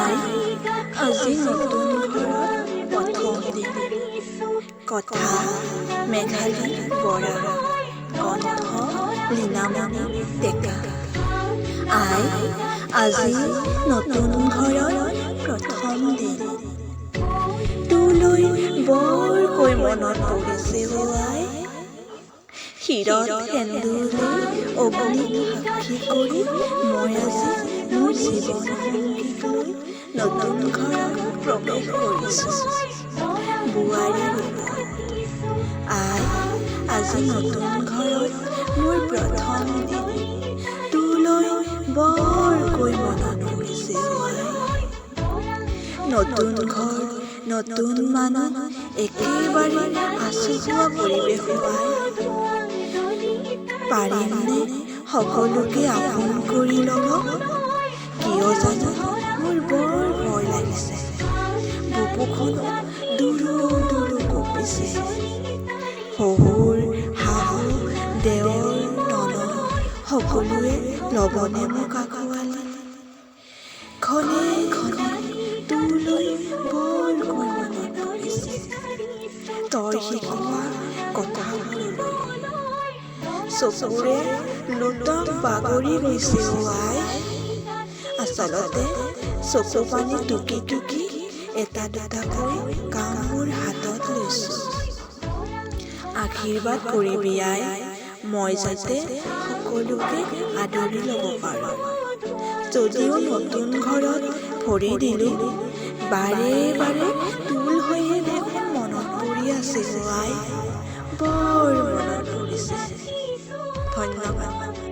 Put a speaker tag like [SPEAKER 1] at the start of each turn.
[SPEAKER 1] আই, আজি নতুন ঘৰত প্ৰথম দিন। কথা মেঘালী বৰা, কণ্ঠ লীনামণি ডেকা। আই, আজি নতুন ঘৰত প্ৰথম দিন। তোলৈ বৰকৈ মনত পৰিছে অ আই। শিৰত সেন্দুৰ লৈ অগ্নিক সাক্ষী কৰি মই আজি মোৰ জীৱন সংগীক লৈ নতুন ঘৰত প্ৰৱেশ কৰিছোঁ বোৱাৰী ৰূপত। আই, আজি নতুন ঘৰত মোৰ প্ৰথম দিন। তোলৈ বৰকৈ মনত পৰিছে অ আই। নতুন ঘৰ, নতুন মানুহ, একেবাৰে আচহুৱা পৰিৱেশ অ আই। পাৰিমনে সকলোকে আপোন কৰি ল'ব? কিয় জানো মোৰ বৰ ভয় লাগিছে। বুকুখনো দুৰু দুৰু কঁপিছে। শহুৰ, শাহু, দেওৰ, ননদ সকলোৱে ল'বনে মোক আঁকোৱালি? ক্ষণে ক্ষণে তোলৈ বৰকৈ মনত পৰিছে, তই শিকোৱা কথাবোৰলৈ। চকুৰে লোতক বাগৰি গৈছে অ আই। আচলতে চকুপানী টুকি টুকি এটা দুটাকৈ কামবোৰ হাতত লৈছোঁ। আশীৰ্বাদ কৰিবি আই, মই যাতে সকলোকে আদৰি ল'ব পাৰোঁ। যদিও নতুন ঘৰত ভৰি দিলোঁ, বাৰে বাৰে তোলৈহে দেখোন মনত পৰি আছে অ আই। বৰ মনত পৰিছে। ধন্যবাদ।